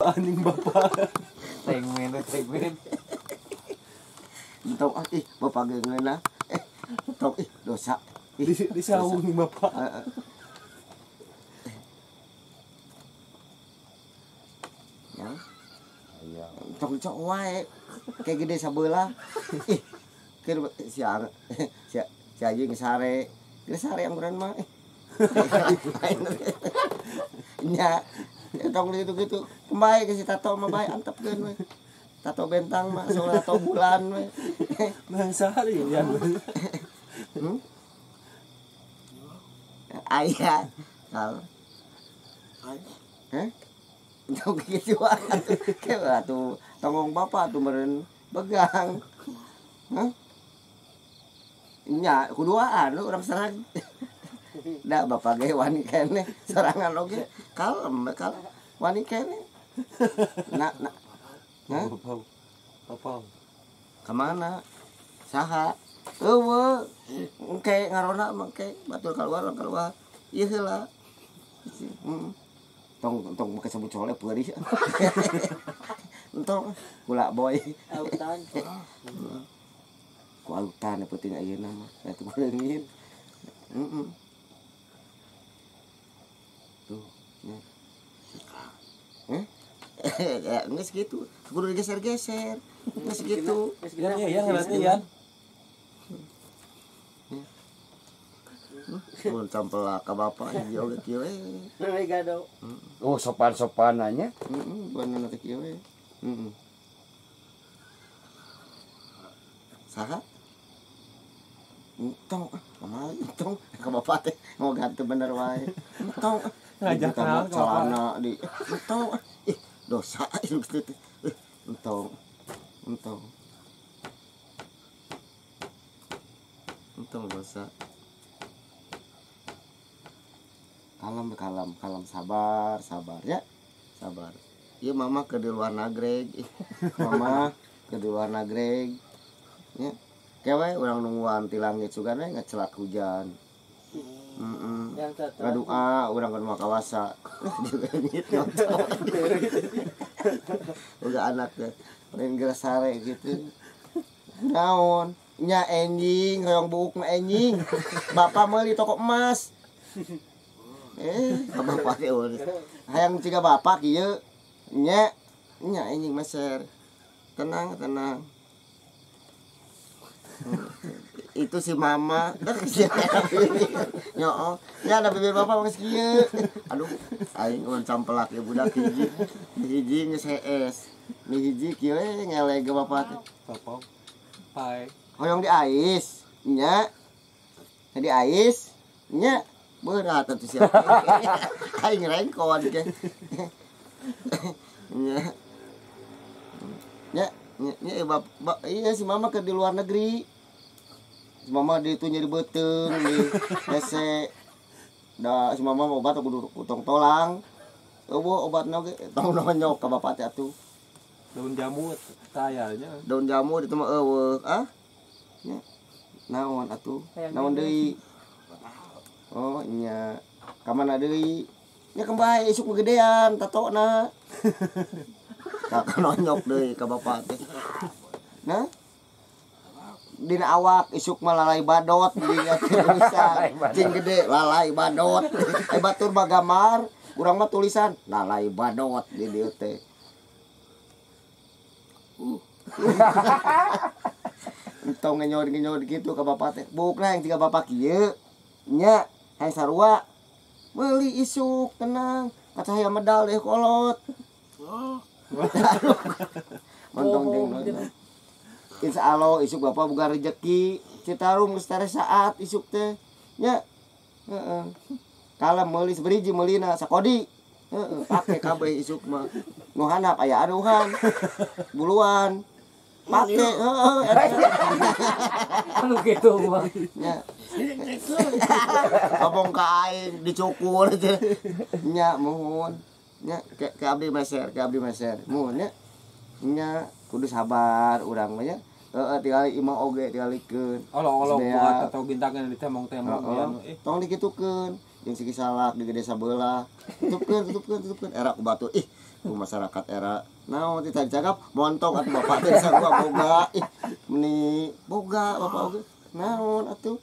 Anjing bapak. Segmen. Entong ah ih bapak geungeuna. Entong ih dosa. Di sawung nih bapak. Ya. Entong cok wae. Kayak gede sabelah. Ih. Keur si si anjing sare. Geus sare angguran mah. Nya. Tong gitu-gitu. Kembali ke si tato mah bae antepkeun we. Tato bentang mah, soal tato bulan we. Nah, sehari ya. Aya. Kal. Heh? Tong kitu wae. Ke atuh tongong bapak atuh meureun begang. Hah? Nya kuduaan lu urang serang. Da bapak ge wani keneh sorangan oge kalem kalem wani keneh. Na na. Hah? Bapak. Ka mana? Saha? Eueuh. Engke ngarona mah engke batur kaluar keluar. Ieu heula. Tong tong make sebut soleh peurih. Entong kula boy. Autan. Ku autan penting ayeuna mah. Atuh leungit. Heeh. Tuh, ya. Ya, geus kitu. Kudu digeser-geser. Geus kitu. Ya, ya, ngerti ya. Mun sampel ka bapak hiji oge kieu we. Leuwih gado. Oh, sopan-sopananya. Heeh, bener teh kieu we. Heeh. Saha? Entong, kumaha entong ka bapak teh mau ganti bener wae. Entong ngajak naon ka celana di entong ih dosa itu teh. Entong. Entong. Entong dosa. Kalem kalem kalem sabar sabar ya. Sabar. Ieu mama ke di luar nagreg. Mama ke di luar nagreg. Ya. Kewe urang nungguan ti langit sugan we ngecelak hujan. Heeh. Ngadoa urang kan kawasa. Dileungit nonton. Uga anak teh lain geus sare gitu. Naon? Nya enjing hoyong buuk mah enjing. Bapak meuli toko emas. Ka bapak teh hayang ciga bapak kieu. Nya nya enjing meser. Tenang tenang. Itu si mama nyoo nya ada bibir bapak geus kieu. Aduh aing ulun campelak ya budak hiji hiji geus hees ni hiji kieu ngeleg ke bapak teh bapak pae hoyong diais nya diais nya berat atuh sia aing rengkon ke nya nya nya bap, iya si mama ke di luar negeri. Si mama di itu nyeri beuteung di hese. Da si mama obat kudu tong tolang. Eueuh obatna oge tong nonyok ka bapak teh atuh. Daun jamu tayanya. Daun jamu ditu mah eueuh ah. Nya. Naon atuh? Naon deui? Oh nya. Ka mana deui? Nya kembali isuk gedean tatona. Kakak nonyok deui ka bapak teh. Nah. Dina awak isuk mah lalai badot di tulisan. Cing gede lalai badot. Eh batur mah gambar, urang mah tulisan lalai badot di dieu teh. Entong ngenyor-ngenyor gitu ka bapak teh. Buukna yang tiga bapak kieu. Nya hayang sarua. Meuli isuk tenang. Kaca hayang medal deh kolot. Montong jeung insya Allah isuk bapak boga rezeki Citarum geus tare saat isuk teh nya heeh kalem meuli saberiji meulina sakodi heeh pake kabeh isuk mah nu handap aya aduhan buluan Make heeh eta. Anu kitu mah. Nya. Ngomong ka aing dicukur teh. Nya muhun. Nya ke abdi meser, ke abdi meser. Muhun nya. Nya kudu sabar urang mah nya. Heeh tingali imah oge tingalikeun. Olok-olok buat atau bintangan di temong-temong ya. Tong dikitukeun. Jeung siki salak di gede sabelah. Tutupkeun, tutupkeun, tutupkeun. Era ku batu ih, ku masyarakat era. Naon teh cakap montong atuh bapak teh sarua boga. Ih, meni boga bapak oge. Naon atuh?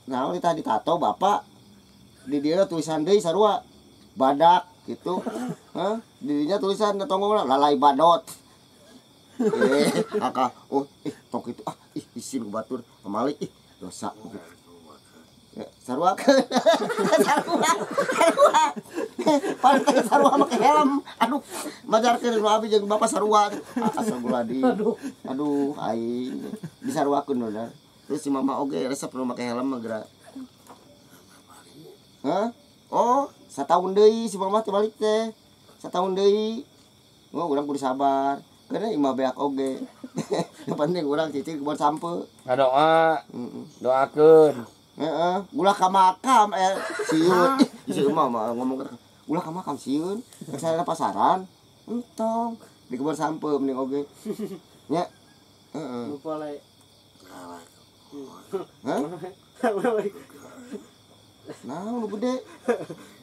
Naon teh ditato bapak. Di dieu tulisan deui sarua. Badak gitu. Hah? Di dinya tulisan tonggongna lalai badot. Eh, aka oh ih tong kitu ah ih isin ku batur pamali ih dosa gitu. Sarua sarua sarua pantai sarua make helm aduh majarkeun nu abi jeung bapak sarua astagfirullahaladzim aduh aing disaruakeun bener terus si mama oge resep nu make helm mah geura. Hah? Oh sataun deui si mama teh balik teh sataun deui. Oh urang kudu sabar karena imah beak oge yang penting urang cicing kebon sampe ngadoa doakeun. Heeh, ulah ka makam sieun. Ih, si emak mah ngomong ulah ka makam sieun. Kesana pasaran. Entong di kebon sampe mending oge. Nya. Heeh. Lupa le. Hah? Nah, lu gede.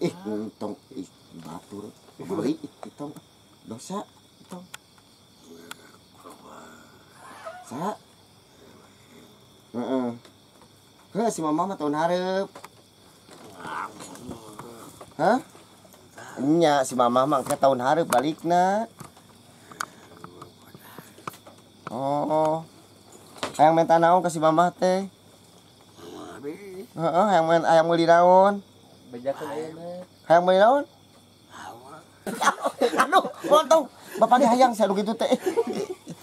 Ih, entong ih batur. Beli entong. Dosa entong. Sa. Heeh. Heh, si mama mah tahun hareup. Hah? Nya si mama mah ke tahun hareup balikna. Oh. Hayang minta naon ka si mama teh? Heeh, hayang main hayang meuli naon? Bejakeun ayeuna. Hayang meuli naon? Aduh, montong. Bapak ge hayang saya kitu teh.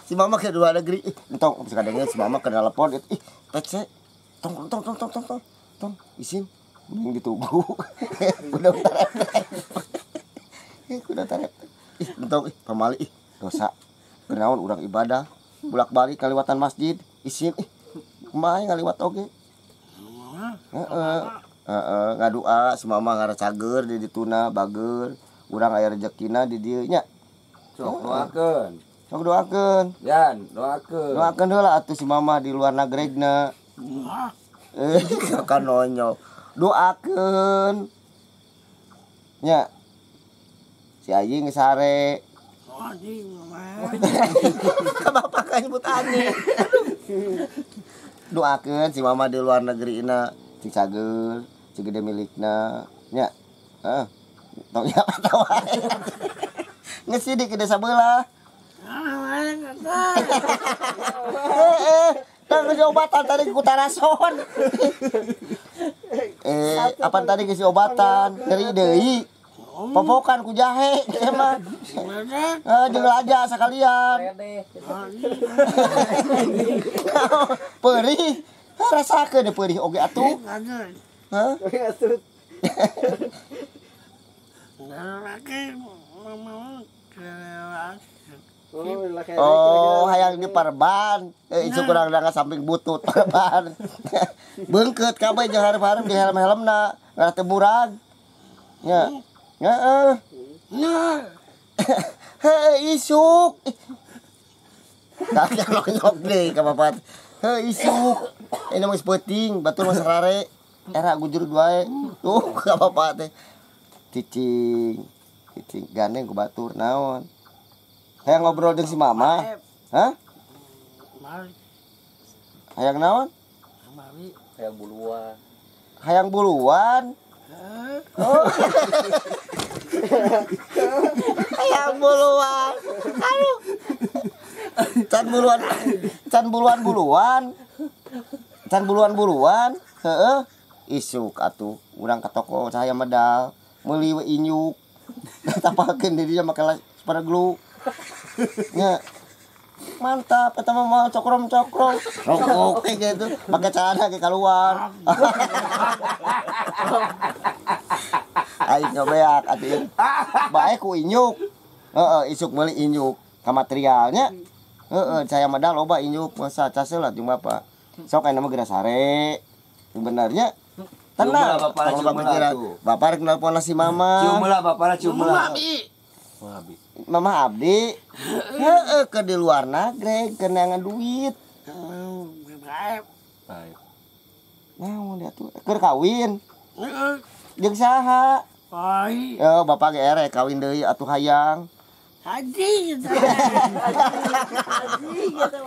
Si mama ke luar negeri. Entong bisa kadangnya si mama ke telepon ih, PC. Tong tong tong tong tong tong tong isin mending ditunggu. Kudu tarep. Kudu tarep. Ih, entong ih pamali ih dosa. Kunaon urang ibadah bolak-balik kaliwatan masjid isin ih kumaha ngaliwat oge. Heeh. Heeh, ngadua si mama ngara cager di dituna bager, urang aya rejekina di dieu nya. Sok doakeun. Sok doakeun. Yan, doakeun. Doakeun heula atuh si mama di luar nagregna. Eh, kan nonyok. Doakeun. Nya. Si Ayi geus sare. Ka bapak ka nyebut anjing. Doakeun si mama di luar negeri ina cing cager, cing gede milikna. Nya. Heeh. Tong nya tawa. Geus sidik ke desa belah. Heeh. Tang geus obatan tadi ku tarason. Apaan tadi geus obatan? Nyeri deui. Popokan ku jahe teh mah. Jeung laja sakalian. Perih. Rasakeun deh perih oge atuh. Hah? Oh, hayang di parban. Itu kurang danga samping butut parban. Beungkeut kabeh jeung hareup-hareup di helm-helmna, ngarah teu murag. Nya. Heeh. Heuh, isuk. Kakek lonjok deui ka bapak. Heuh, isuk. Ini mah geus peuting, batur mah sarare. Era gujur wae. Tuh ka bapak teh. Cicing. Cicing gandeng ku batur naon. Hayang ngobrol jeung si mama. Hah? Hayang naon? Hayang buluan. Hayang buluan. Oh. Hayang buluan. Aduh. Can buluan. Can buluan buluan. Can buluan buluan. Heeh. Isuk atuh urang ka toko cahaya medal, meuli we inyuk. Tapakeun di dieu make super glue. Nya. Mantap, eta mah moal cokrom-cokrom. Rokok kayak gitu, pakai celana ke keluar. Aing nyobeak atuh. Bae ku inyuk. Heeh, isuk meuli inyuk ka materialnya. Heeh, saya mah loba injuk masa cas heula jeung bapak. Sok aya mah geura sare. Benernya tenang. Bapak Kalau pikiran. Bapak rek nelpon si mama. Cium lah bapak lah, cium lah. Mama abdi. Heeh, ke di luar negeri keur neangan duit. Baik. Naon dia tuh? Keur kawin. Jeung saha? Yo, bapak ge erek kawin deui atuh hayang. Haji gitu. Haji gitu.